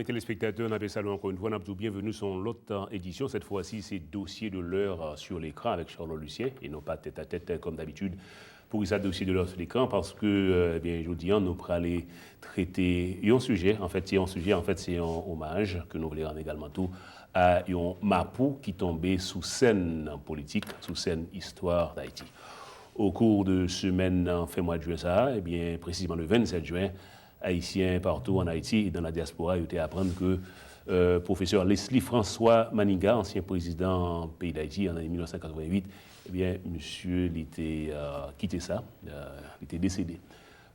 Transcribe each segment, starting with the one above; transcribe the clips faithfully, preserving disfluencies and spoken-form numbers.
Téléspectateurs, n ap salye ankò yon fwa, n ap di w byenveni sou yon lòt, euh, édition. Cette fois-ci, c'est Dossier de l'heure, euh, sur l'écran avec Charlot Lucien et non pas Tête à tête, euh, comme d'habitude. Poukisa Dossier de l'heure sur l'écran? Paske, euh, ebyen, jodi a, nou prale trete yon sijè. An fèt, se yon sijè, an fèt, se yon omaj ke nou vle rann egalman tou a yon mapou ki tonbe sou sèn politik, sou sèn istwa Dayiti. Au cours de semaine, euh, fin mois de juin, ça, eh bien, précisément le vingt-sept juin, Ayisyen partou an Ayiti e dans la diaspora, yo te aprann ke, euh, pwofesè Leslie François Manigat, ansyen prezidan peyi Dayiti an ane mil nèf san katrevenn uit, ebyen, misye, li te, euh, kite sa, euh, li te desede.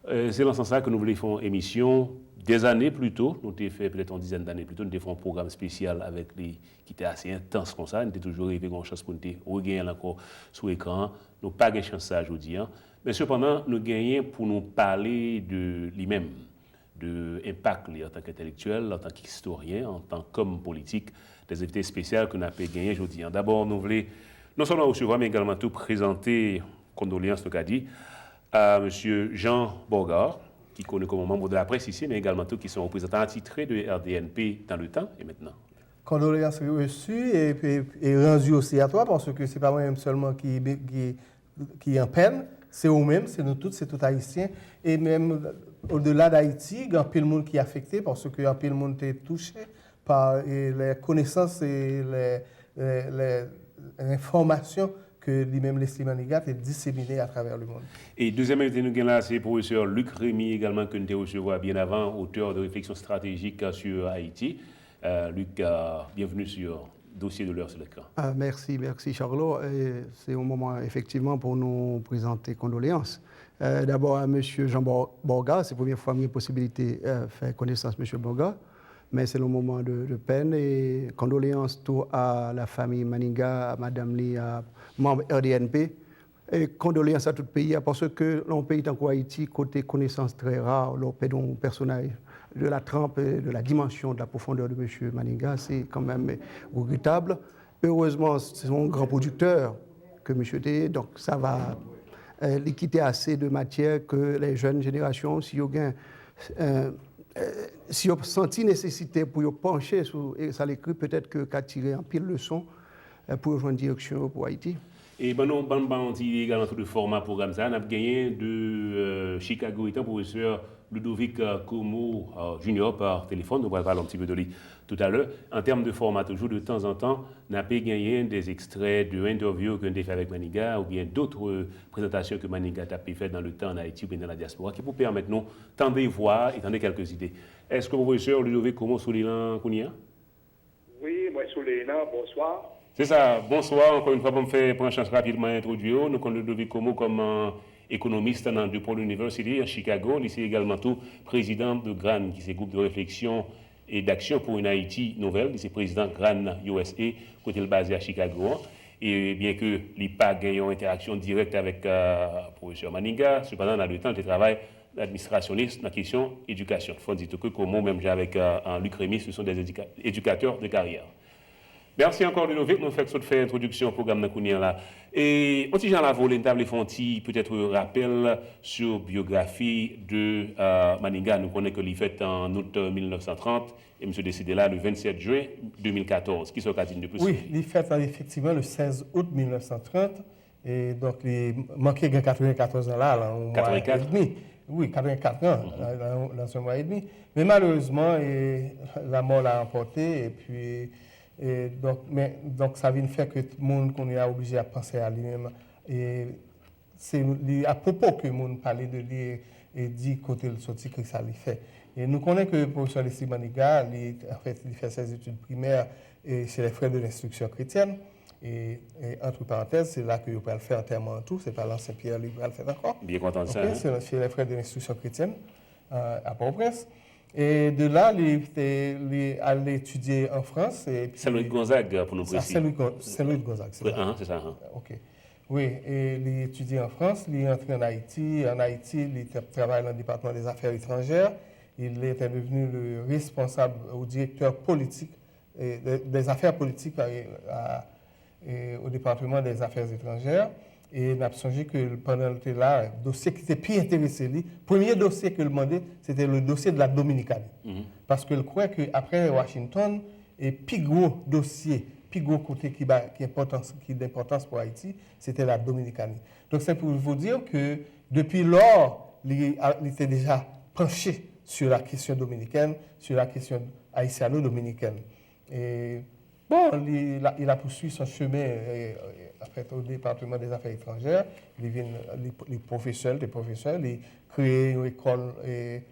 Euh, se nan sans sa ke nou vle fè yon emisyon, des années plus tôt, nou te fè petèt yon dizèn dane pli to, nou te fè yon pwogram espesyal avèk li ki te ase entans konsa, nou te toujou reve gen yon chans pou nou te regenyen l ankò sou ekran an. Nou pa gen chans sa a jodi a. Men sepandan, nou genyen pou nou pale de li menm, de enpak li antanke entèlektyèl, antanke istoryen, antanke òm politik, de envite espesyal ke n ape genyen jodi a. Dabò, nou vle non sèlman resevwa, men egalman tou prezante kondoleyans, nou ka di, a mesye Jean Borgard, ki koni kòm manm de la presse ici, men egalman tou ki se yon reprezantan atitre de R D N P dans le temps et maintenant. Condoléances reçues et, et, et rendues aussi à toi, paske se pa mwen menm sèlman ki, ki, ki an pèn, se ou menm, se nou tout, se tout Ayisyen. E menm odela d Ayiti, gen anpil moun ki afekte, paske anpil moun te touche pa, e, les connaissances et les, les, les informations que li menm Leslie Manigat te disséminé à travers le monde. E dezyèm envite nou gen la, se pwofesè Luc Rémy egalman, ke nou te resevwa byen avan, auteur de réflexions stratégiques sur Haïti. Euh, Luc, euh, bienvenue sur Dossier de l'heure sur l'écran. Ah, merci, merci Charlot. E se yon moman efektivman pou nou prezante kondoleyans. Euh, dabò a mesye Jean Bor- Borgard, se premye fwa m gen posibilite, euh, fè konesans mesye Borgard. Men se yon moman de, de pèn e kondoleyans tou a la famille Manigat, a madanm li, a manm R D N P. E kondoleyans a tout peyi a, paske nan yon peyi tankou Ayiti, kote konesans trè ra, lè w pèdi yon pèsonaj de la tranp, de la dimansyon, de la pwofondè de mesye Manigat, se kanmenm regretab. Erezman, se yon gran pwodiktè ke misye te ye, donk sa va, euh, li kite ase de matyè ke lè jèn jenerasyon, si yo gen, euh, euh, si yo santi nesesite pou yo panche sou, e, sa l ekri, petèt ke ka tire anpil leson, euh, pou yo jwenn direksyon yo pou Ayiti. E ban nou, ban, ban nou ti ide egalman tou de fòma pwogram sa a. N ap genyen de, euh, Chicago etan pwofesè Ludovic, euh, Como, euh, Junior pa telefòn. Nou pral pale yon ti pe de li toutalè. An tèm de fòma, toujou, de tanzantan, n ape genyen des extraits de interview ke n te fè avèk Manigat oubyen d'autres, euh, prezantasyon ke Manigat ape fè dans le temps en Haïti oubyen dans la diaspora ki pou pèmèt nou tande vwa a e tande quelques idées. Èske pwofesè Ludovic Como sou liy lan kounye a? Wi, mwen sou liy lan, bonswa. Se sa, bonswa, ankò yon fwa, ban m fè pran chans rapidman entwodui w. Nou konn Ludovic Como kòm, euh, ekonomis nan DePaul University an Chicago. Li se egalman tou prezidan de GRAN, ki se Groupe de Réflexion et d'Action pour une Haïti Nouvelle. Li se prezidan GRAN U S A, kote l baze a Chicago an. E byen ke li pa gen yon entèraksyon dirèk avèk, euh, pwofesè Manigat, sepandan, nan letan, li te travay administrasyonis nan kesyon edikasyon. Fò n di tou ke Como, menm jan avèk, euh, Luc Rémy, ce sont des éduca- éducateurs de carrière. Mèsi ankò, Ludovic. Nou fèk sot fè entwodiksyon pwogram nan kounye a la. E, yon ti jan la vole, n ta vle fè yon ti, petèt, rapèl sou byografi de, euh, Manigat. Nou konnen ke li fèt an out, euh, mil nèf san trant, e misye desede la le vennsèt jen de mil katòz. Kisa w ka di n de plis sou li? Wi, li fèt, euh, efektivman le sèz out mil nèf san trant. E donk, li manke gen katrevenkatòz an la, nan yon mwa edmi. Wi, katrevenkat an, nan, nan, nan yon mwa edmi. Men malerezman, e, lanmò l a anpòte, epi, e, donk, men, donk, sa vin fè ke moun kounye a oblije ap panse a li menm. E se li apwopo ke moun pale de li e, e di kote l soti, ki sa li fè. E nou konnen ke pwofesè Leslie Manigat, li, anfèt, li fè ses études primaires, e chez les Frères de l'Instruction Chrétienne. E, e, entre parenthèses, se la ke yo pral fè antèman an tou, se pa lan Sen Pyè li pral fèt ankò. Byen kontan sa, hein? Ok, se chez les Frères de l'Instruction Chrétienne, euh, à Port-au-Prince. E de la, li te, li al etidye an Frans. Epi Saint-Louis de Gonzague, pou nou presi. Saint-Louis, Gon- Saint-Louis de Gonzague, se sa? Ah, se sa, hein. Ok. Wi, e li etidye an Frans, li antre an Ayiti. An Ayiti, li t ap travay nan Département des Affaires Étrangères. Il était devenu le responsable ou directeur politique, e, de- des affaires politiques, e, à, e, au département des affaires étrangères. E n ap sonje ke pandan l te la, dosye ki te pi enterese li, premye dosye ke l mande, se te le dossier de la Dominicanie. Paske l kwè ke apre Washington, e pi gwo dosye, pi gwo kote ki ba, ki enpòtans, ki d enpòtans pou Ayiti, se te la Dominicanie. Donk, se pou vous dire ke depi lò, li, li te deja panche sur la question dominicaine, sur la question haïtiano-dominicaine. Et bon, il a, il a poursuivi son chemin, euh, en fait, au département des affaires étrangères. Li vin, li, li pwofesè, li te pwofesè, li kreye yon lekòl, eh,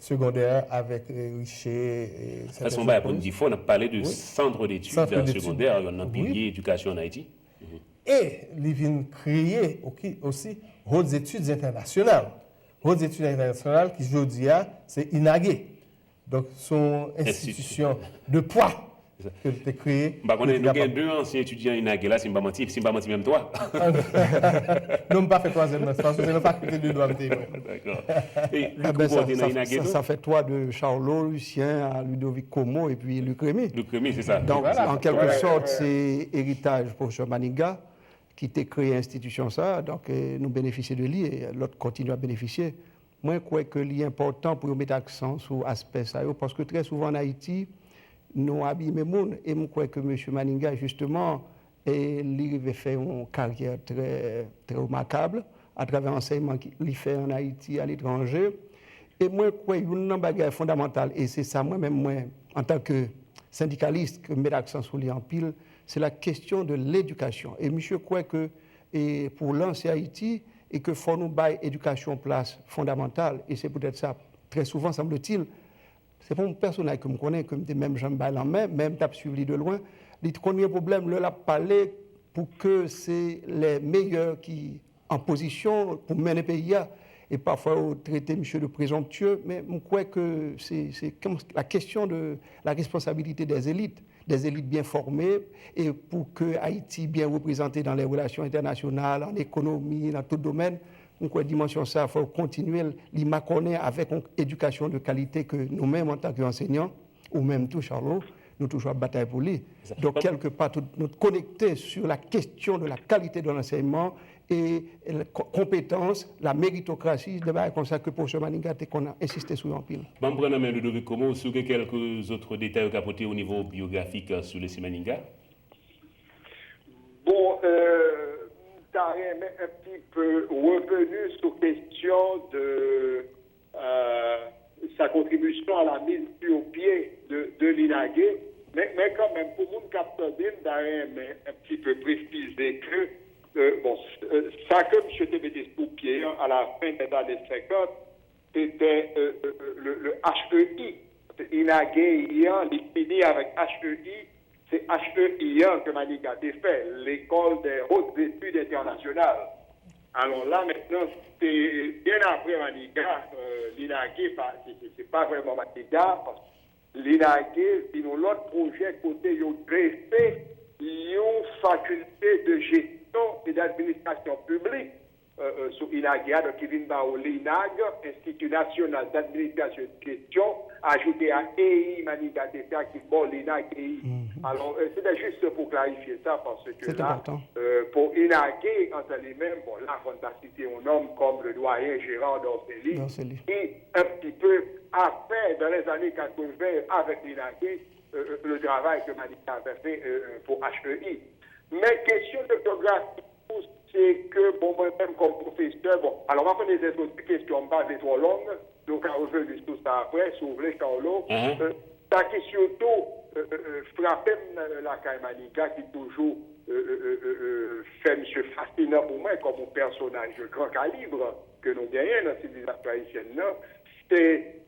segondè avèk, eh, Richer, eh, Sa se yon bagay pou n di fò, n ap pale de Centre d'études secondaires, youn nan pilye edikasyon ann Ayiti. E li vin kreye osi Hautes études internationales. Hautes études internationales ki jodi a se INAGE. Donk, se yon enstitisyon de pwa ke l te kreye. M pa konnen, nou gen de ansyen etidyan INAGE la, si m pa manti, si m pa manti, menm twa. Non, m pa fè twazyèm nan, paske se nan fakilte de dwa m te ye mwen. Dakò. E Luc Comeau te nan INAGE tou? Sa fè twa de Charlot, Lucien, Ludovic Comeau epi Luc Remy. Luc Remy, se sa. Donk, an kèlke sòt, se eritaj pwofesè Manigat ki te kreye enstitisyon sa, donk, nou benefisye de li, e lòt kontinye ap benefisye. Mwen kwè ke li enpòtan pou yo met aksan sou aspè sa yo, paske trè souvan ann Ayiti, nou abiye moun, e m kwè ke mesye Manigat, jisteman, e li rive fè yon karyè trè, trè remakab atravè ansèyman ki, li fè ann Ayiti, aletranje. E mwen kwè youn nan bagay fondamantal, e se sa mwen menm mwen, antanke sendikalis, ke m met aksan sou li anpil, se la kesyon de ledikasyon. E misye kwè ke e pou lanse Ayiti, e ke fò nou bay edikasyon plas fondamantal, e se poutèt sa, trè souvan, sanble-t-il, se pa yon pèsonaj ke m konnen, ke m te menm janm bay lanmen, men m t ap swiv li de lwen, li t konn gen pwoblèm lè l ap pale pou ke se les meilleurs ki an pozisyon pou mennen peyi a, e pafwa yo trete misye de prezomptyè, men m kwè ke se, se la question de la responsabilité des élites, des élites bien formées, e pou ke Ayiti byen reprezante dans les relations internationales, an ekonomi, nan tout domèn, m kwè dimansyon sa, fò yo kontinye li makònen avèk yon edikasyon de kalite ke nou menm, antanke ansenyan, ou menm tou, Charlot, nou toujou ap batay pou li. Donk, kèlkepa, tout, nou konekte sur la question de la qualité de l'enseignement e konpetans, la méritocratie, de bagay konsa ke pwofesè Manigat te konn ensiste sou yo anpil. Ban m pran nan men Ludovic Comeau, si w gen kèlke zòt detay ou ka pote o nivo biyografik sou lesye Manigat. Bon, euh, m ta renmen un petit peu revenir sur question de euh, sa contribution à la mise sur pied de, de l'INAGE. Men, men kanmenm, pou moun k ap tande m, ta renmen un petit peu préciser que, euh, bon, euh, sa ke misye te mete sou pye a, à la fin des années cinquante, c'était euh, euh, le, le H E I. INAGE, li fini avec H E I, se H E I an ke Manigat te fè, L'école des hautes études internationales. Alò la, mentnan, se byen apre Manigat, euh, l'INAGE, pa, se, se, se pa vrèman Manigat, paske l'INAGE vin yon lòt pwojè kote yo drese yon fakilte de jesyon e d'administrasyon piblik euh, euh, sou INAGE a, donk ki vin ba ou l'INAG, Institut National d'Administration et de Gestion, ajoute à E I Manigat te fè a ki ba w l'INAG E I. Alò, euh, c'était juste pour clarifier ça, parce que là, euh, pour INAG, en tant lui-même, bon, là, on va citer un homme comme le doyen Gérard Dorcély, qui, un petit peu, a fait, dans les années quatre-vingts, avec l'INAG, euh, euh, le travail que Manigat avait fait euh, euh, pour H E I. Men kesyon dòktò Gracie, se ke, bon, mwen menm kòm pwofesè, bon, alò, m ap fè de entwodui kesyon, m pa vle twò long, nou ka reveni sou sa apre, si w vle, Charlot. Euh, sa ki sitou euh, euh, euh, frape m euh, lakay Manigat, ki toujou euh, euh, euh, euh, euh, fè misye fasinan pou mwen kòm yon pèsonaj gran kalib ke nou genyen nan sivilizasyon ayisyèn nan, se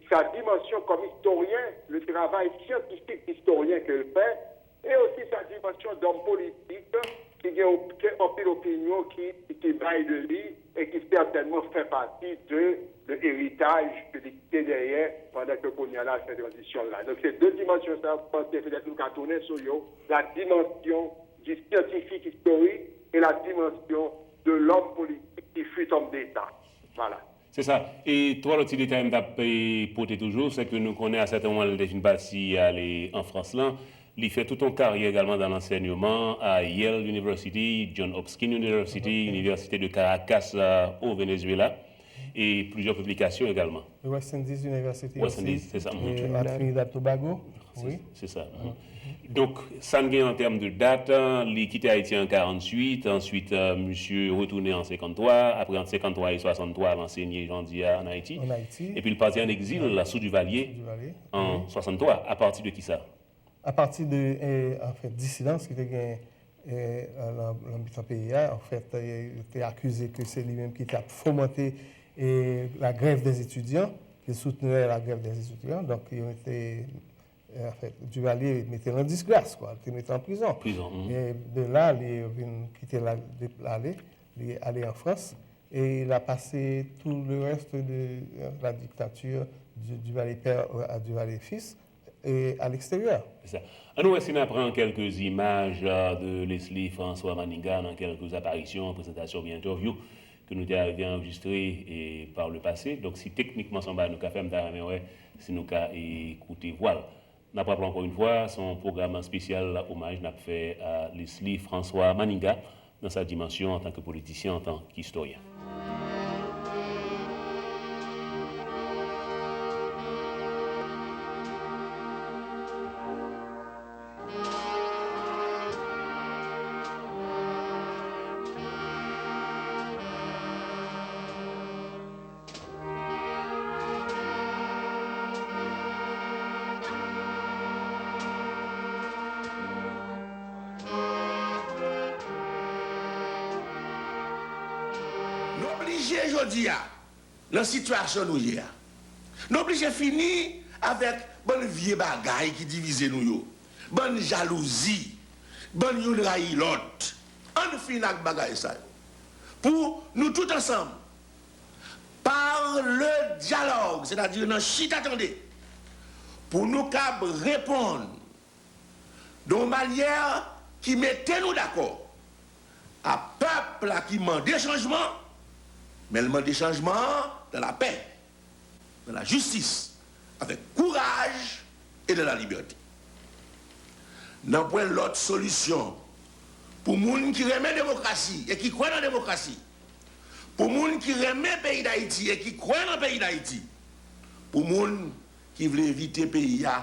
sa dimansyon kòm istoryen, le travay syantifik istoryen ke l fè, e osi sa dimansyon dòm politik ki gen anpil opinyon ki, ki bay de li e ki sètènman fè pati de, de eritaj ke li kite dèyè pandan ke kounye a l ap fè tranzisyon l la. Donk, se de dimansyon sa yo, m panse petèt nou ka tounen sou yo, la dimansyon du scientifique historique et la dimension de l'homme politique qui fut homme d'État. Voilà. Se sa. E twa lòt ti detay m t ap pote toujou, se ke nou konnen a sèten moman l te fin pati ale an Frans lan. Li fè tout yon karyè egalman dans l'enseignement à Yale University, John Hopkins University, Université de Caracas, euh, au Venezuela, e plizyè piblikasyon egalman. Le West Indies University West osi, Indies, c'est ça, mhm. E la Trinidad Tobago, C'est- wi. C'est ça. Mhm. Donk, sa n gen an tèm de dat, li kite Ayiti an karanntuit, answit, euh, misye retounen an senkanntwa, apre ant senkanntwa e swasanntwa, l ansenye, jan w di a, an Ayiti. An Ayiti. Epi l pati an egzil, la, sou Duvalier, Duvalier. an swasanntwa. Apati de kisa? Apati de, eh, anfèt, disidans ki te gen, eh, nan, nan mitan peyi a, anfèt, eh, yo te akize ke se li menm ki t ap fomante, eh, la grèv des étudiants, ki soutenè la grèv des étudiants. Donk, yo te, eh, anfèt, Duvalier mete l an disgras, kwa, te mete l an prizon. Prizon, mhm. E de la, li vin kite la, de, ale, li ale an Frans. Et il a passé tout le reste de, euh, la dictature du, Duvalier père à Duvalier fils et à l'extérieur. C'est ça. Ann nou wè si n ap pran kèlke imaj, euh, de Leslie François Manigat nan kèlke aparisyon, prezantasyon oubyen entèvyou ke nou te rive anrejistre, e, par le passé. Donk, si teknikman sa yon bagay nou ka fè, m ta renmen wè si nou ka, e, koute vwa l. N ap raple ankò yon fwa, se yon pwogram espesyal omaj n ap fè a Leslie François Manigat nan sa dimansyon antanke politisyen, antanke istoryen. Nou oblije jodi a, nan sitiyasyon nou ye a, nou oblije fini avèk bann vye bagay ki divize nou yo, bann jalouzi, bann youn rayi lòt. Ann fin ak bagay sa yo. Pou nou tout ansanm, par le dialogue, sètadi nan chita tande, pou nou kab reponn de yon manyè ki mete nou dakò a pèp la ki mande chanjman, men l mande chanjman an dans la paix, dans la justice, avec courage et dans la liberté. Nanpwen lòt solisyon pou moun ki renmen demokrasi e ki kwè nan demokrasi, pou moun ki renmen peyi Dayiti e ki kwè nan peyi Dayiti, pou moun ki vle evite peyi a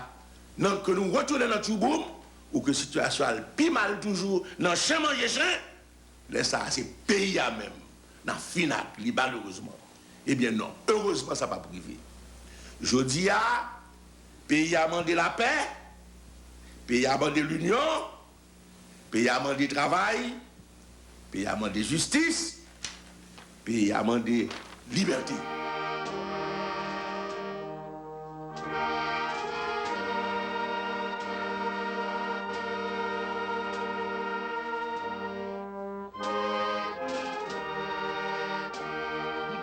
nan ke nou retounen nan tchouboum ou ke sitiyasyon al pi mal toujou nan chen manje chen, lè sa a se peyi a menm n a fin ak li malerezman. Ebyen non, erezman sa p ap rive. Jodi a, peyi a mande lapè, peyi a mande linyon, peyi a mande travay, peyi a mande jistis, peyi a mande libète.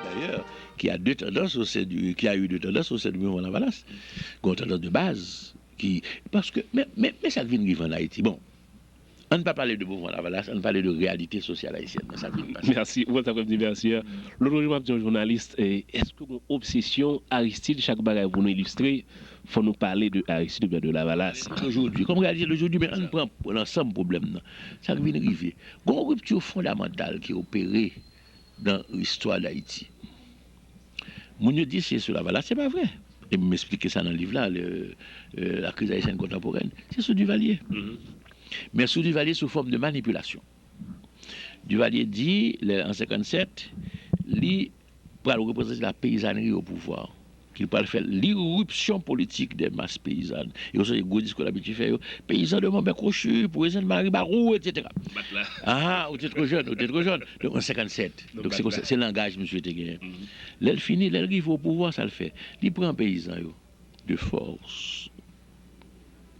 D'ailleurs, qui a deux tendances au sein du, qui a eu deux tendances au sein du mouvement Lavalas. Une tendance de base, ki, paske, men, men, men sa k vin rive ann Ayiti. Bon, ann pa pale de mouvman Lavalas, ann pale de reyalite sosyal ayisyèn nan, sa k vin pase. Mèsi. Ou konn sa k fè m di mèsi a? Lòt jou m ap di yon jounalis, eh, èske w gen yon obsesyon Aristide, chak bagay pou nou ilistre, fò nou pale de Aristide oubyen de Lavalas? Ojodwi, kòm reyalite de jodi, men ann pran lansanm pwoblèm nan. Sa k vin rive. Gen yon ripti fondamantal ki opere nan istwa Dayiti. Moun yo di se sou Lavalas, se pa vre. E m esplike sa nan liv la, le, euh, La crise haïtienne contemporaine. Se sou Duvalier. Men sou Duvalier sou fòm de manipilasyon. Duvalier di, lè, an senkannsèt, li pral reprezante la peyizanri o pouvwa. Ki pral fè liripsyon politik dè mas peyizàn. E w sonje gwo diskou l abitye fè yo, peyizan de Monbè Kwochi, peyizan de Mari Barou, etsetera. Ah, ou te twò jèn, ou te twò jèn. Donk, an senkannsèt. Donk, se konsa, se langaj misye te genyen. Lè l fini, lè l rive o pouvwa, sa l fè? Li pran peyizan yo, de fòs.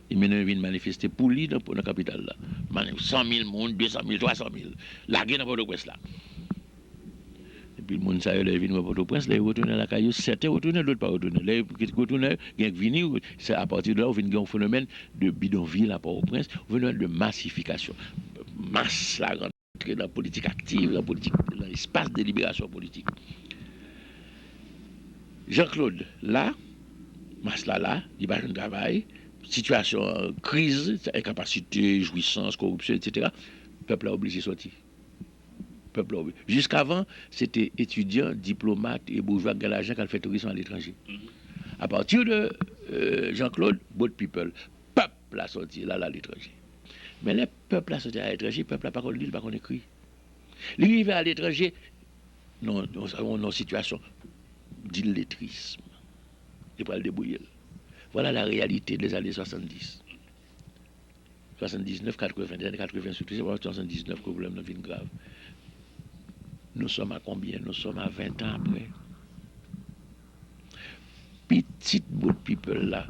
E mennen yo vin manifeste pou li nan, nan kapital la. Mani-, san mil moun, de san mil, twa san mil. Lage nan Pòtoprens la. Epi moun sa yo, lè yo vin wè Pòtoprens, lè yo retounen lakay yo, sèten retounen, lòt pa retounen. Lè yo retounen, gen k vini, se apati de la, ou vin gen yon fenomèn de bidonvil a Pòtoprens, yon fenomèn de masifikasyon. Mas la rantre nan politik aktiv, nan politik, nan espas deliberasyon politik. Jean Claude la, mas la la, li pa jwenn travay, sitiyasyon kriz, enkapasite, jwisans, koripsyon, etsetera, pèp la oblije sòti. Pèp la oblije. Jiskavan, se te etidyan, diplomat e boujwa k gen lajan k al fè tourism aletranje. Apati de euh, Jean-Claude, boat people, pèp la sòti, l al aletranje. Men lè pèp la sòti aletranje, pèp la pa konn li, li pa konn ekri. Li rive aletranje, nan yon sitiyasyon diletrism. Li pral debouye l. Vwala la reyalite dèzane swasanndis. Swasanndiznèf, katreven, dèzane katreven sitou, se pa swasanndiznèf ke pwoblèm nan vin grav. Nous sommes à combien? Nous sommes à vingt ans après. Pitit boat people la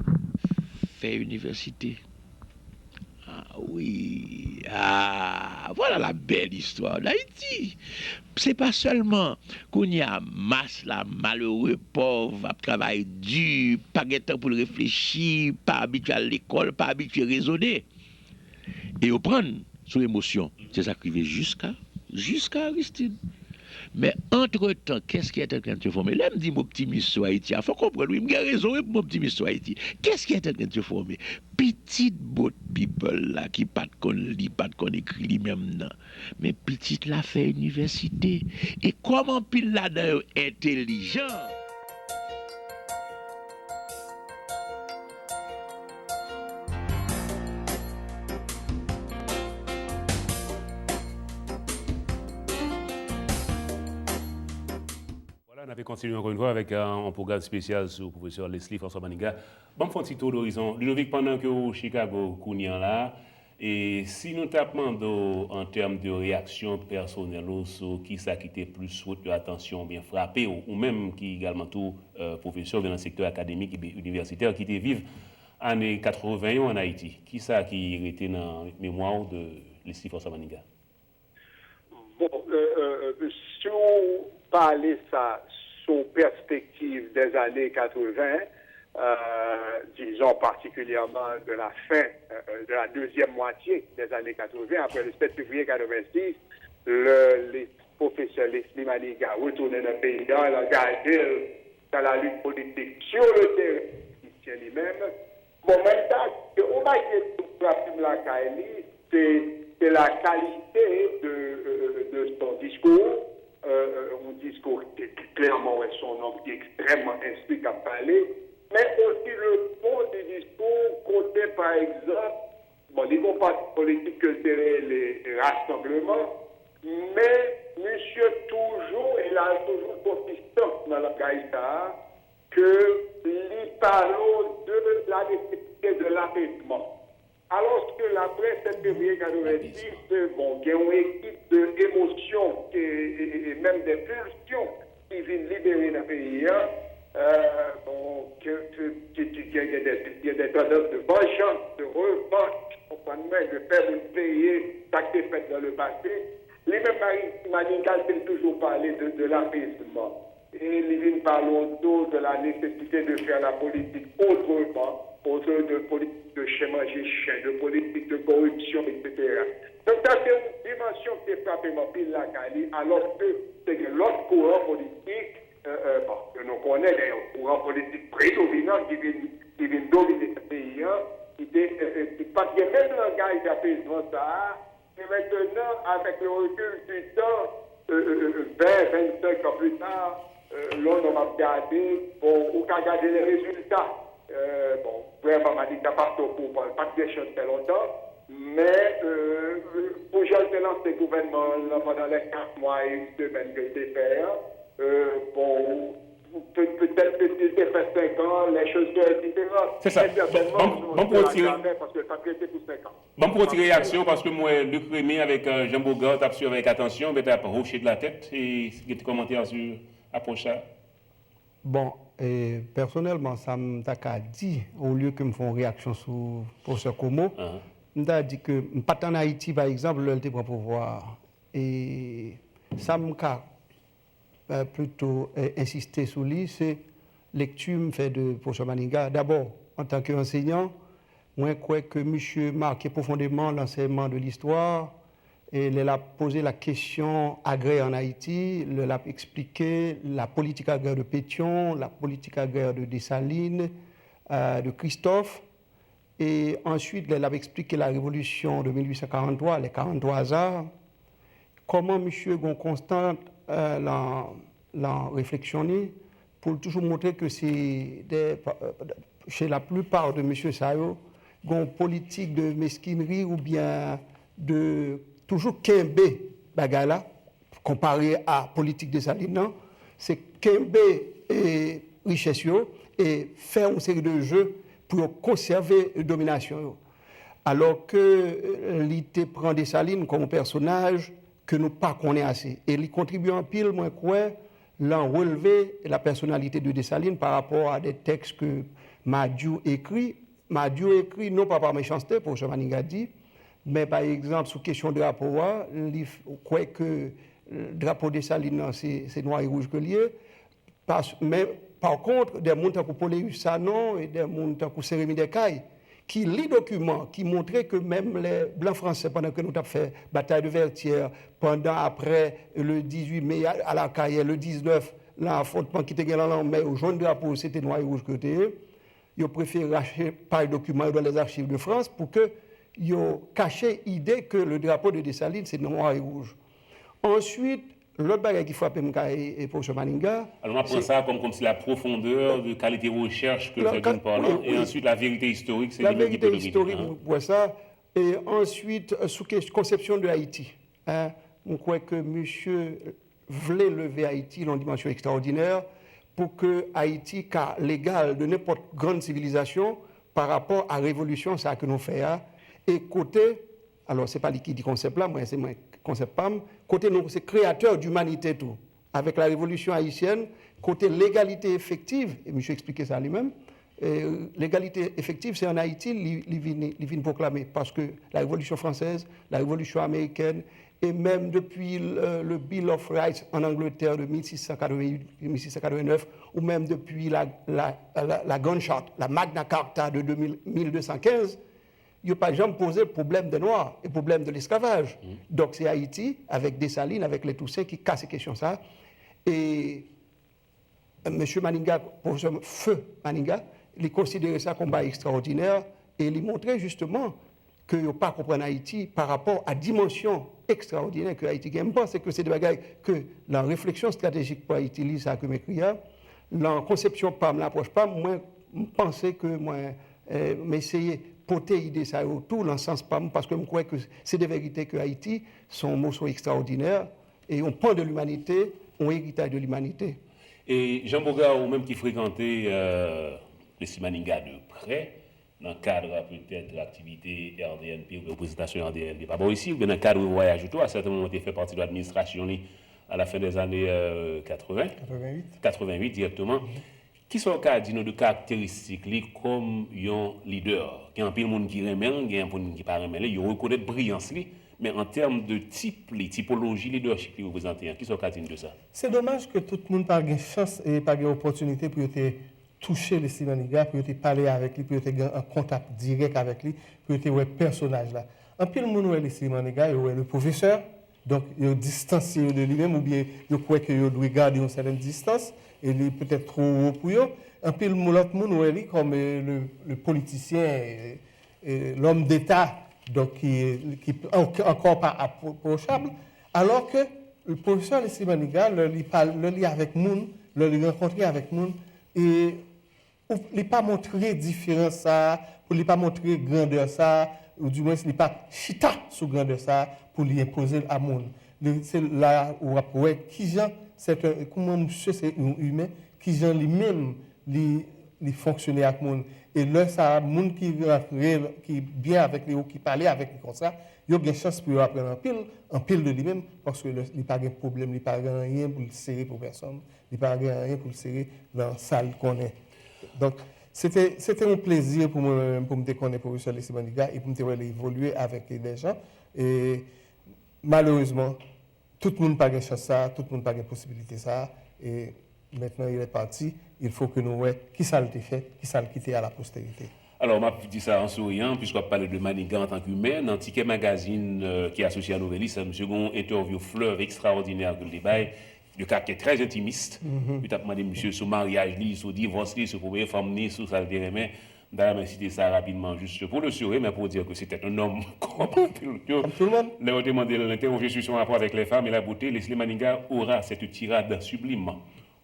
fè inivèsite. Ah wi, ah, vwala la bèl istwa d'Ayiti. Se pa sèlman kounye a mas la malere, pòv, ap travay di, pa gen tan pou l reflechi, pa abitye al lekòl, pa abitye rezone. E yo pran sou emosyon. Se sa k rive jiska, jiska Aristide. Men antretan, qu'est-ce qui est en train de se former? Lè m di m optimis sou Ayiti a, fò w konprann, wi, m gen rezon, wi, pou m optimis sou Ayiti. Qu'est-ce qui est en train de se former? Pitit boat people la ki pa t konn li, pa t konn ekri li menm nan. Men pitit la fè inivèsite. E kòm anpil ladan yo entelijan. Vwala, n ape kontinye ankò yon fwa avèk yon pwogram espesyal sou pwofesè Leslie François Manigat. Ban m fè yon ti tour d'horizon. Ludovic, pandan ke w Chicago kounye a la, e si nou t ap mande w an tèm de reyaksyon pèsonèl ou sou kisa ki te plis retni atansyon oubyen frape w, ou menm ki egalman tou pwofesè oubyen nan sektè akademik ebyen inivèsitè ki te viv ane katreven yo ann Ayiti, kisa ki rete nan memwa w de Leslie François Manigat? Bon, euh, euh, si w pale sa sou pèspektiv dèzane katreven, euh, disons particulièrement de la fin, euh, de la deuxième moitié des années quatre-vingts, après le sept février quatre-vingt-six, le, le professeur Leslie Manigat retounen nan peyi a, l angaje l dans la lutte politique sur le terrain ayisyen li menm. Bon, mwen ta di ke yon bagay ki frape m lakay li, se se la kalite de, euh, de son discours, euh, yon discours ki klèman wè se yon nonm ki ekstrèmman enstwi k ap pale, men osi le fond du discours kote pa egzanp, bon, li gon pati politik ke l te rele Rassemblement, men misye toujou, e l al toujou konsistan nan langaj sa a, ke li pale w de la nesesite de lapezman. Alòske l apre sèt fevriye katrevensis, bon, gen yon ekip de emosyon e menm de pilsyon ki vin libere nan peyi a, bon, gen de tandans de vanjans, de revanch, konprann mwen, de fè moun peye sa k te fèt dans le passé. Li menm Manigat te toujou pale de lapezman. E li vin pale w tou de la nesesite de fè la politik otreman, au lieu de politik de chen manje chen, de politik de koripsyon, etsetera. Donk sa se yon dimansyon ki te frape m anpil lakay li, alòske te gen lòt kouran politik, bon, ke nou konnen, gen yon kouran politik predominan ki vin ki vin domine peyi a, ki te ki pa t gen menm langaj apezman sa a, Men mentenan, avèk le recul du temps, ven, vennsenk an pli ta, lè yon nonm ap gade, bon, ou ka gade le rezilta. Bon, vrèman, Manigat pa t twò pou pa l pa t gen chans fè lontan, men pou jan l te lanse gouvènman an pandan lè kat mwa e yon semèn ke l te fè an, bon, petèt ke si l te fè senk an, les choses seraient différentes. Men sètènman, nou te la jamè paske l pa t rete pou senk an. Ban m pran yon ti reyaksyon paske m wè Luc Remy avèk Jean Beaugard t ap swiv avèk atansyon, yo t ap hoche de la tèt. E gen ti kòmantè sou apwòch sa a? Bon, e, pèsonèlman, sa m ta ka di, olye ke m fè yon reyaksyon sou pwofesè Comeau, m ta di ke m pa t ann Ayiti, pa egzanp, lè l te pran pouvwa a. E sa m ka plito ensiste sou li, se lekti m fè de pwofesè Manigat. Dabò, antanke ansenyan, mwen kwè ke misye make pwofondeman lansèyman de listwa, e lè l ap poze la kesyon agrè ann Ayiti, lè l ap eksplike la politique agraire de Pétion, la politique agraire de Dessalines, de Christophe, E answit, lè l ap eksplike la révolution de mil uit san karanntwa, les quarante-trois arts, kòman misye gen yon konstan euh, lan, lan refleksyon li pou l toujou montre ke se de, chez la plupart de mesye sa yo, gen yon politik de meskinri oubyen de toujou kenbe bagay la, konpare a politik Desalin nan, se kenbe e, richès yo e fè yon seri de jeu pou yo konsève dominasyon yo. Alò ke li te pran Desalin kòm yon pèsonaj ke nou pa konnen ase. E li kontribye anpil, mwen kwè, lan relve la pèsonalite de Desalin pa rapò a de tèks ke Madiou ekri. Madiou ekri non pa pa mechanste, Pwofesè Manigat di, men pa egzanp sou kesyon drapo a, li kwè ke drapo Desalin nan se, se nwa e wouj ke l ye. Pas, men, pa kont, de moun tankou Poléus Sanon e de moun tankou Saint-Rémy des Cayes, ki li dokiman ki montre ke menm lè blan fransè, pandan ke nou t ap fè Bataille de Vertières, pandan, apre le dizuit mai a, a Lakayè, le diznèf, lan afwontman ki te gen lan lanmè, yo jwenn drapo, se te nwa e wouj ke yo te ye. Yo prefere rache paj dokiman yo dans les archives de France pou ke yo kache ide ke le drapo de Desalin se nwa e wouj. Answit, lòt bagay ki frape m kay e, e Pwofesè Manigat, Alors, on apprend ça comme, comme si la profondeur de qualité de recherche que fait d'une part, et ensuite la vérité historique, c'est la vérité historique, mwen kwè sa. E answit, sou konsepsyon de Ayiti, hein, mwen kwè ke misye vle leve Ayiti lan yon dimansyon ekstraòdinè pou ke Ayiti ka legal de nenpòt grann sivilizasyon pa rapò a revolisyon sa ke nou fè a. E kote, alò se pa li ki di konsèp la, mwen se mwen konsèp pa m, kote nou se kreyatè dimanite tou. Avec la révolution haïtienne, kote legalite efektiv, e misye eksplike sa li menm, legalite efektiv se an Ayiti li, li vin, li vin pwoklame, paske la révolution française, la révolution américaine, e menm depi le, le Bill of Rights an Angletè de mil sis san katreven uit, mil sis san katreven nèf, ou menm depi la, la, la, la Grande Charte, la Magna Carta de de mil, mil de san kenz, yo pa janm poze pwoblèm de nwa e pwoblèm de lesklavaj. Donk se Ayiti, avèk Desalin, avèk Letoussaint, ki kase kesyon sa. E Mesye Manigat, Pwofesè Feu Manigat, li konsidere sa kòm bagay ekstraòdinè e li montre jisteman ke yo pa konprann Ayiti pa rapò a dimansyon ekstraòdinè ke Ayiti gen. M panse ke se de bagay ke lan refleksyon estratejik pou Ayiti, li sa ke m ekri a, lan konsepsyon pa m, lapwòch pa m, mwen, m panse ke mwen, eh, m eseye pote ide sa yo tou lan sans pa m, paske m kwè ke se de verite ke Ayiti se yon moso ekstraòdinè e yon pan de limanite, yon eritaj de limanite. E Jean Beaugard, ou menm ki frekante euh, Leslie Manigat de prè, nan kad petèt aktivite R D N P oubyen reprezantasyon R D N P pa bò isi, oubyen nan kad vwayaj ou tou, a sèten moman te fè pati de administrasyon li a la fen dèzane euh, katreven, katreven uit dirèkteman. Kisa w ka di nou de karakteristik li kòm yon lidè? Gen anpil moun ki renmen l, gen anpil moun ki pa renmen li, yo rekonèt briyans li, men an tèm de tip li, tipoloji lidèchip li reprezante an, kisa w ka di n de sa? Se domaj ke tout moun pa gen chans e pa gen opòtinite pou yo te touche Leslie Manigat, pou yo te pale avèk li, pou yo te gen an kontak dirèk avèk li, pou yo te wè pèsonaj la. Anpil moun wè Leslie Manigat, yo wè le pwofesè, donk yo distanse yo de li menm oubyen yo kwè ke yo dwe gade yon sèten distans e li petèt two wo pou yo. Anpil lòt moun wè li kòm le politisyen, lòm deta, donk ki ankò pa apwochab. Alò ke pwofesè Leslie Manigat, lè li avèk moun, lè li rankontre avèk moun, e li pa montre diferans sa a, pou li pa montre grandè sa a, oudimwens li pa chita sou grandè sa a pou li enpoze l a moun. Se la ou ap wè kijan, kòman misye se yon imen, kijan li menm li, li fonksyone ak moun. E lè sa a, moun ki rantre, ki byen avèk li ou ki pale avèk li konsa, yo gen chans pou yo aprann anpil, anpil de li menm, paske li pa gen pwoblèm, li pa gen anyen pou l sere pou pèsonn, li pa gen anyen pou l sere nan sa l konnen. Donk, se te, se te yon plezi pou mwen menm pou m te konnen pwofesè Leslie Manigat e pou m te wè l evolye avèk Dejan. E malerezman, tout moun pa gen chans sa, tout moun pa gen posibilite sa. E maintenant il est parti, il faut que nou wè kisa l te fè, kisa l kite a la postérité. Alò, m ap di sa an souriyan, piske w ap pale de Manigat antanke imen. Nan Tikè Magazine ki asosye a Nouvèlis, misye gen yon entèvyou flèv ekstraòdinè ke l te bay, de karaktè trè entimis. Yo t ap mande misye sou maryaj li, sou divòs li, sou premye fanm li, sou sa l te renmen. D'ailleurs, mwen site sa rapidman, juste pour le sourire, mais pour dire que c'était un homme comme tout le monde. Lè yo te mande l, l'interroger sur son rapport avec les femmes et la beauté, Leslie Manigat aura cette tirade sublime.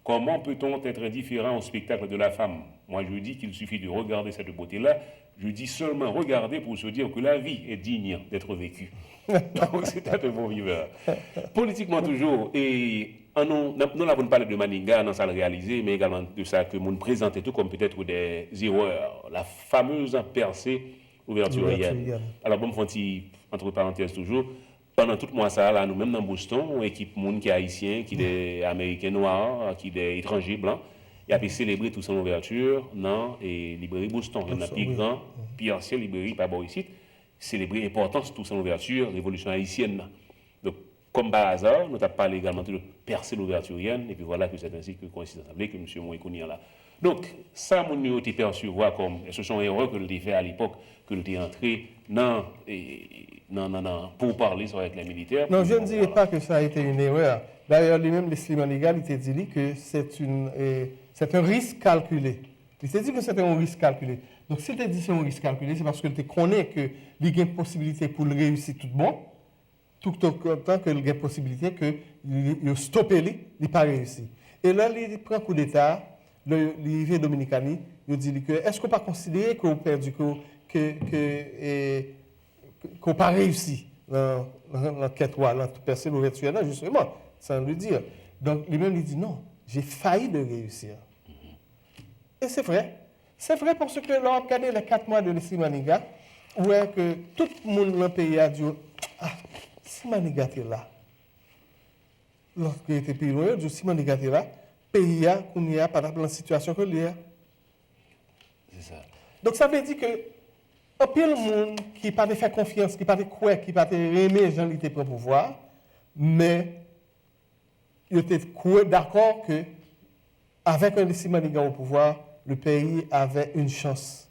Comment peut-on être indifférent au spectacle de la femme ? Moi, je dis qu'il suffit de regarder cette beauté-là. Je dis seulement regarder pour se dire que la vie est digne d'être vécue. Donc, c'est un bon viveur. Politikman toujou, e an nou, n ap, nou la pou n pale de Manigat nan sa l reyalize, men egalman de sa ke moun prezante tou kòm petèt de erè, la fameuse percée louverturienne. Alò, bon, m fè yon ti antre parantèz toujou. Pandan tout mwa sa a la, nou menm nan Boston, yon ekip moun ki ayisyen, ki de ameriken nwa, ki de etranje blan, y ape selebre Toussaint Louverture nan e, libreri Boston, youn nan pi gran, pi ansyen libreri pa bò isit, selebre enpòtans Toussaint Louverture, revolisyon ayisyèn nan. Donk, kòm pa aza, nou t ap pale egalman tou de percée louverturienne, epi vwala ke c'est ainsi que coïncidence a vle ke misye mouri kounye a la. Donk, sa moun yo te pèsevwa kòm, èske se yon erè ke l te fè a lepòk, ke l te antre nan, e, nan, nan, nan pourparlers avec les militaires? Non, je ne dirais pas que ça a été une erreur. D'ailleurs, li menm, Leslie Manigat, li te di li ke c'est une, e, c'est un risque calculé. Li te di ke se te yon risk kalkile. Donk, si l te di se yon risk kalkile, se paske l te konnen ke li gen posibilite pou l reyisi tout bon, tout otan ke l gen posibilite ke li, yo stope li, li pa reyisi. E lè li pran koudeta, lè li rive Dominikani, yo di li ke, èske w pa konsidere ke w pèdi, ke, ke, ke, e, ke w pa reyisi nan, nan, nan kèt ou a, nan pèse louvèti a, jisteman, sans le dire. Donk, li menm, li di, non, j'ai failli de réussir. E se vre. Se vre paske lè w ap gade les quatre mois de Leslie Manigat, ou wè ke tout moun nan peyi a di yo, ah, si Manigat te la. Lòt ki rete pi lwen yo di yo, si Manigat te la, peyi a, kounye a, pa t ap nan sitiyasyon ke l ye a. Se sa. Donk, sa vle di ke anpil moun ki pa te fè konfyans, ki pa te kwè, ki pa te renmen jan li te pran pouvwa, men yo te kwè, dakò ke, avec un Leslie Manigat au pouvoir, le pays avait une chance.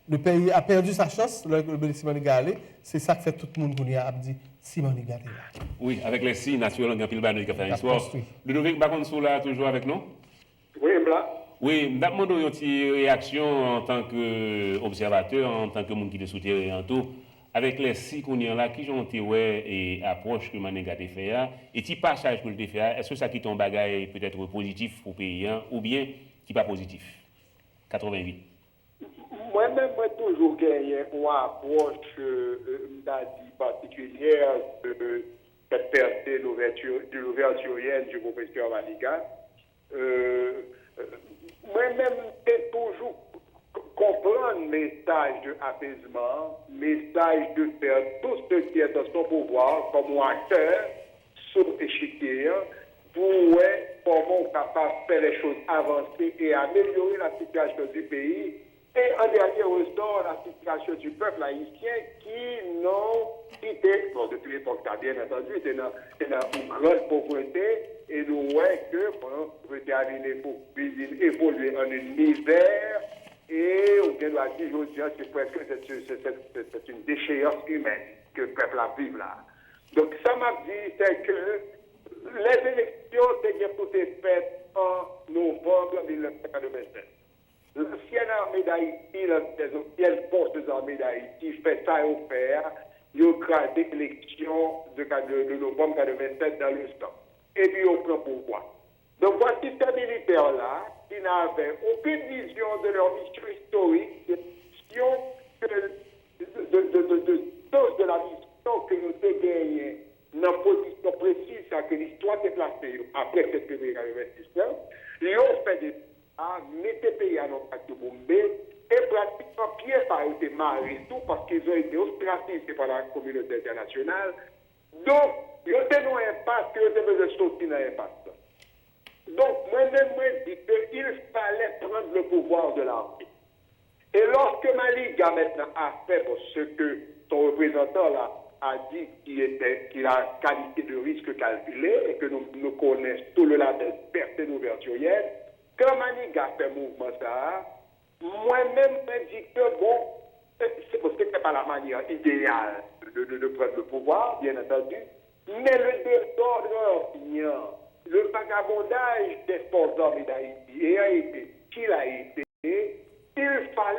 Le pays a perdu sa chance, lè Leslie Manigat ale, se sa k fè tout moun kounye a ap di, si Manigat te la. Wi, avec Leslie, natirèlman, gen anpil bagay ki ap fè istwa. Ludovic, m pa konn si w la toujou avèk nou? Wi, m la. Wi, m t ap mande w yon ti reyaksyon antanke obsèvatè, antanke moun ki te sou teren an tou. Avèk Leslie kounye a la, kijan w te wè e apwòch ke Manigat te fè a, e ti pasaj ke l te fè a, èske sa kite yon bagay petèt pozitif pou peyi a, oubyen ki pa pozitif? Katreventuit. Mwen menm, mwen toujou genyen yon apwòch, e, e, m ta di, patikilyè de cette percée louverture, de louverturienne du professeur Manigat. E, mwen menm, m te toujou k-, konprann mesaj de apezman an, mesaj de faire tout ce qui est en son pouvoir comme un acteur sou echikye an, pou wè kòman w kapab fè les choses avanse e amelyore la situation du pays, et en dernier ressort, la situation du peuple haïtien qui n'ont quitté, bon, depuis l'époque, ça, bien entendu, te nan, te nan une grande pauvreté, et nou wè ke, bon, pauvreté a vin evoliye en une misère, et ou gen dwa di, jodi a, c'est presque, c'est, c'est, c'est, c'est, c'est une déchéance humaine que pèp la viv la. Donk, sa m ap di, c'est que les élections te gen pou te fèt en novembre mille neuf cent quatre-vingt-sept. L'ancienne armée d'Haïti, les anciennes forces armées d'Haïti, fè sa yo fè a, yo kraze eleksyon de, de, de novanm katrevennsèt dans le sang. Epi yo pran pouvwa. Donc voici ces militaires-là qui n'avaient aucune vision de leur mission historique, de mission que, de, de, de, de, de sens de la mission que nou te genyen nan pozisyon presiz sa ke listwa te plase yo apre sèt fevriye katrevensis lan, yo fè de a mete peyi a nan yon katchouboumbe, e pratikman pyès sa yo te mare tou, paske ils ont été ostracisés par la communauté internationale. Donk, yo te nan yon enpas ke yo te bezwen soti nan enpas lan. Donk, mwen menm, mwen di ke il fallait prendre le pouvoir de l'armée. Et lorsque Manigat maintenant a fait, bon, ce que son représentant là a dit qui était, qu'il a qualifié de risque calculé et que nous, nous connaissons sous le label percée louverturienne, quand Manigat fè mouvman sa a, mwen menm, mwen di ke, bon, c'est, c'est pas la manière idéale de, de, de prendre le pouvoir, bien entendu, mais le désordre ambiant, le vagabondage des forces armées d'Haïti ayant été ce qu'il a été, il fallait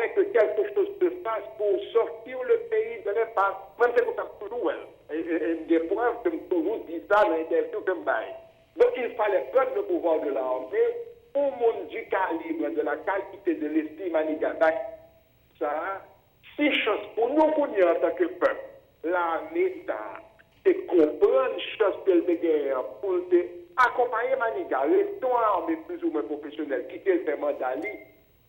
Cruel. E, e, e m gen prèv ke m toujou di sa nan entèvyou ke m bay. Donc, il fallait prendre le pouvoir de l'armée. Yon moun du calibre, de la qualité de l'esprit Manigat, bay sa, si chans pou nou kounye a antanke pèp, lame sa, te konprann chans ke l te genyen an pou l te akonpaye Maniga, rete yon ame plizoumwen pwofesyonèl, kite l fè manda li,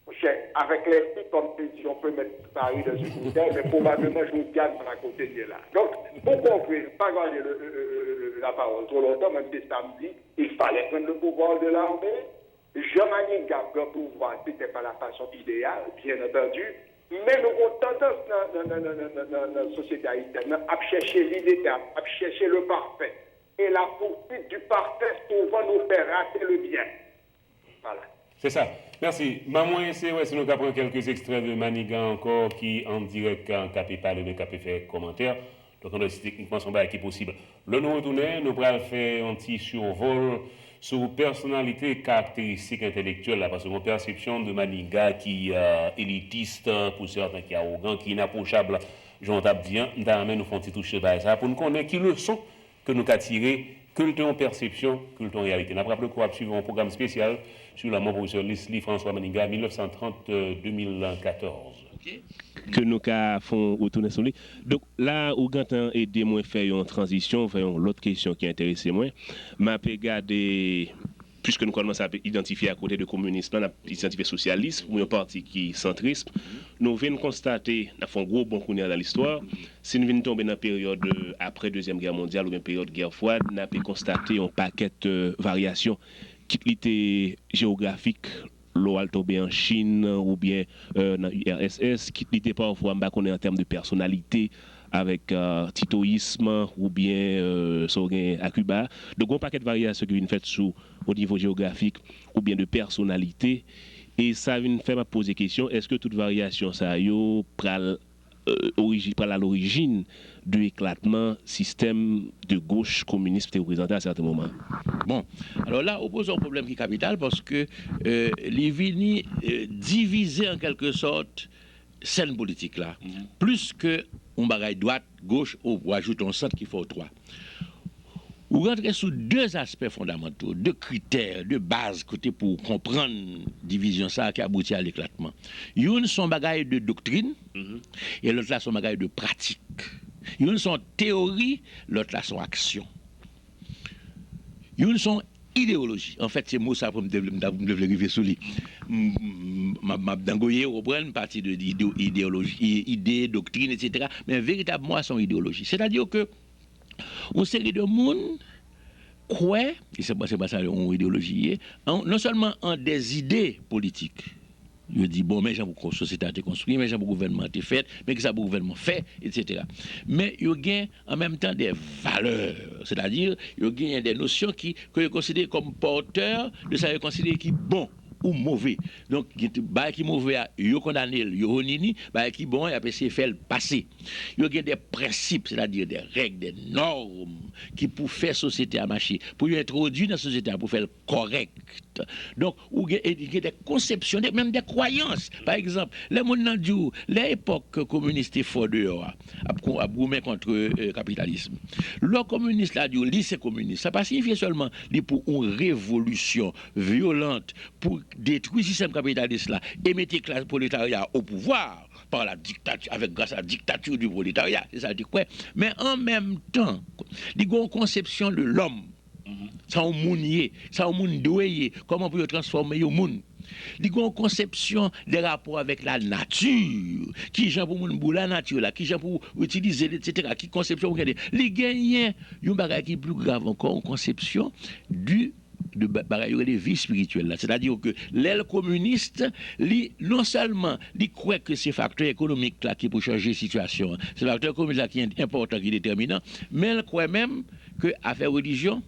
monchè, avec les filles, comme tu dis, on peut mettre Paris dans une bouteille, mais probablement, jodi a, nou pa kote n ye la. Donc, pour conclure, pas garder le, le, le, le, la parole trop longtemps, même si samedi, il fallait prendre le pouvoir de l'armée. Jan Maniga pran pouvwa, c'était pas la façon idéale, bien entendu, men nou gon tandans nan, nan, nan, nan, nan, nan, nan, nan sosyete ayisyèn nan ap chèche lidetè, ap chèche le parfait. Et la poursuite du parfait souvent nous fait rater le bien. Voilà. Se sa. Mèsi. Ban mwen eseye wè si nou ka pran kèlke ekstrè de Maniga ankò ki an dirèk, k ap pale oubyen k ap fè kòmantè. Donk, ann wè si teknikman se yon bagay ki posib. Lè nou retounen, nou pral fè yon ti sivòl sou pèsonalite, karakteristik entèlektyèl la, paske gon pèsepsyon de Maniga ki elitis, pou sèten ki awogan, ki inapwochab, jan w t ap di an. M ta renmen nou fè yon ti touche sou bagay sa a pou n konnen ki leson ke nou ka tire, ke l te yon pèsepsyon, ke l te yon reyalite. N ap raple ke w ap swiv yon pwogram espesyal sou lanmò pwofesè Leslie François Maniga, mil nèf san trant, de mil katòz. Ke nou ka fè yon retounen sou li. Donk, la ou gentan ede mwen fè yon tranzisyon, fè yon lòt kesyon ki enterese mwen. M ape gade, piske nou kòmanse ap idantifye akote de kominis lan, n ap idantifye sosyalis, yon pati ki santris. Nou vin konstate, n ap fè yon gwo bond kounye a nan listwa, si n vin tonbe nan peryòd apre Dezyèm Gè Mondyal oubyen peryòd Gè Fwad, n ape konstate yon pakèt varyasyon, kit li te jewografik, lè w al tonbe an Chin oubyen nan U R S S, kit li te pafwa, m pa konnen an tèm de pèsonalite, avèk titoyism oubyen sa w gen a Kiba. Donk, gen yon pakèt varyasyon ki vin fèt sou o nivo jewografik oubyen de pèsonalite. E sa vin fè m ap poze kesyon, èske tout varyasyon sa yo pral oriji, pral alorijin de eklatman sistèm de goch kominis te reprezante a sèten moman. Bon, alò la, ou poze yon pwoblèm ki kapital paske li vini divize an kèlke sòt sèn politik la, plis ke yon bagay dwat, goch, ou ajoute yon sant ki fè w twa. Ou rantre sou de aspè fondamanto, de kritè, de baz kote pou w konprann divizyon sa a ki abouti a leklatman. Youn se yon bagay de doktrin, e lòt la se yon bagay de pratik. Youn se yon teyori, lòt la se yon aksyon. Youn se yon ideyoloji. Anfèt, se mo sa pou m te vle, m ta, m te vle rive sou li. M, m, m ap, m ap dangoye, w konprann, pati de ide, ideyoloji, ide, doktrin, etsetera. Men veritab mo a se yon ideyoloji. Sètadi ke yon seri de moun kwè, e se pa, se pa sa yon ideyoloji ye, an, non sèlman an dèzide politik, yo di, bon, men jan pou sosyete a te konstwi, men jan pou gouvènman an te fèt, men kisa pou gouvènman fè, etsetera. Men yo gen, an menm tan, de valè, sètadi, yo genyen de nosyon ki, ke yo konsidere kòm pòtè de sa yo konsidere ki bon ou move. Donk, gen bagay ki move a, yo kondane l, yo honini, bagay ki bon an, y ap eseye fè l pase. Yo gen de prensip, sètadi de règ, de nòm ki pou fè sosyete a mache, pou yo entwodui nan sosyete a pou fè l kòrèk. Donk, ou gen, e, gen de konsepsyon, de, menm de kwayans. Pa egzanp, lè moun nan di w, lè epòk kominis te fò deyò a, ap, ap goumen kont kapitalism, lè kominis la di w li se kominis, sa pa siyifye sèlman li pou yon revolisyon vyolant pou detwi sistèm kapitalis la e mete klas pwoletarya o pouvwa pa la diktati, avec, grâce à la dictature du prolétariat, se sa l te kwè. Men an menm tan, li gen yon konsepsyon de lòm. Sa yon moun ye, sa yon moun dwe ye, kòman pou yo transfòme yon moun. Li gen yon konsepsyon de rapò avèk lanati, kijan pou moun bou lanati la, kijan pou itilize l, etsetera, ki konsepsyon pou gen de. Li genyen yon bagay ki pli grav ankò, yon konsepsyon di de bagay yo rele vi espirityèl la. Sètadi ke lè l kominis, li non sèlman li kwè ke se faktè ekonomik la ki pou chanje sitiyasyon an, se faktè ekonomik la ki enpòtan, ki detèminan, men l kwè menm ke afè relijyon,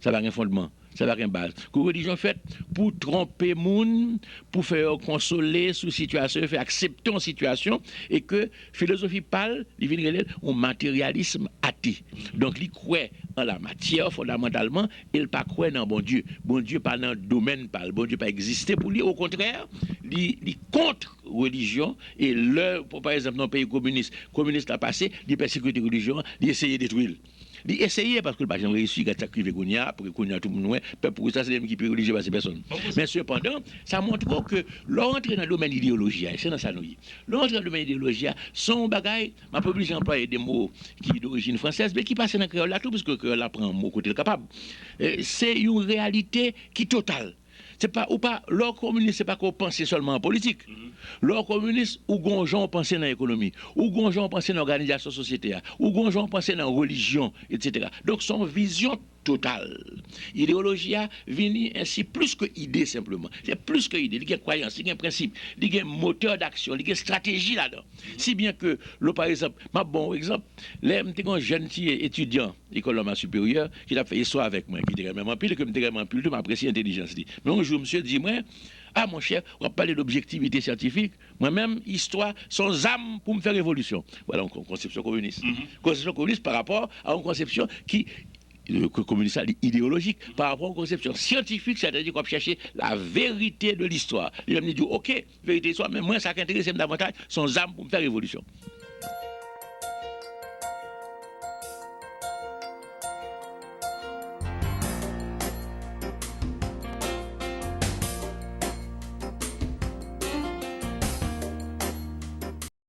sa pa gen fondman. Sa pa gen baz. Kou relijyon fèt pou twonpe moun, pou fè yo konsole sou sitiyasyon, fè aksepte yon sitiyasyon, e ke filozofi pa l, li vin rele l yon materyalism ate. Donk, li kwè an la matyè fondamantalman, e l pa kwè nan Bondye. Bondye pa nan domèn pa l. Bondye pa egziste pou li. Okontrè, li, li kont relijyon. E lè, pa egzanp, nan yon peyi kominis, kominis la pase, li pèsekite relijyon an, li eseye detwi l. Li eseye, paske l pa janm reyisi. Gad sa k rive kounye a, apre kounye a tout moun wè, pèp pwotestan se li menm ki pi relijye pase pèsonn. Men sepandan, sa montre w ke lè w antre nan domèn ideyoloji a, e se nan sa nou ye. Lè w antre nan domèn ideyoloji a, se yon bagay, m ap oblije anplwaye de mo ki dorijin fransèz, men ki pase nan kreyòl la tou, piske kreyòl la pran mo kote l kapab. E, se yon reyalite ki total. Se pa, ou pa, lè w kominis, se pa ke w panse sèlman an politik. Lè w kominis, ou gen yon jan w panse nan ekonomi, ou gen yon jan w panse nan òganizasyon sosyete a, ou gen yon jan w panse nan relijyon, etsetera. Donk, se yon vizyon total. Ideyoloji a vini ensi plis ke ide senpleman. Se plis ke ide. Li gen kwayans, li gen prensip, li gen motè daksyon, li gen estrateji ladan. Si byen ke, lè, pa egzanp, m ap ba w yon egzanp, lè m te gen yon jèn ti etidyan lekòl nòmal siperyè ki t ap fè istwa avèk mwen, ki te renmen m anpil, ke m te renmen anpil tou, m apresye entelijans li. Men yon jou, misye di mwen, a monchè, w ap pale d objektivite syantifik, mwen menm, istwa se yon zam pou m fè revolisyon. Vwala yon kon- konsepsyon kominis. Konsepsyon kominis pa rapò a yon konsepsyon ki, ke kominis la li ideyolojik, pa rapò a yon konsepsyon syantifik, sètadi ke w ap chèche la verite de listwa. Li menm li di w, oke, verite listwa, men mwen, sa k enterese m davantaj, se yon zam pou m fè revolisyon.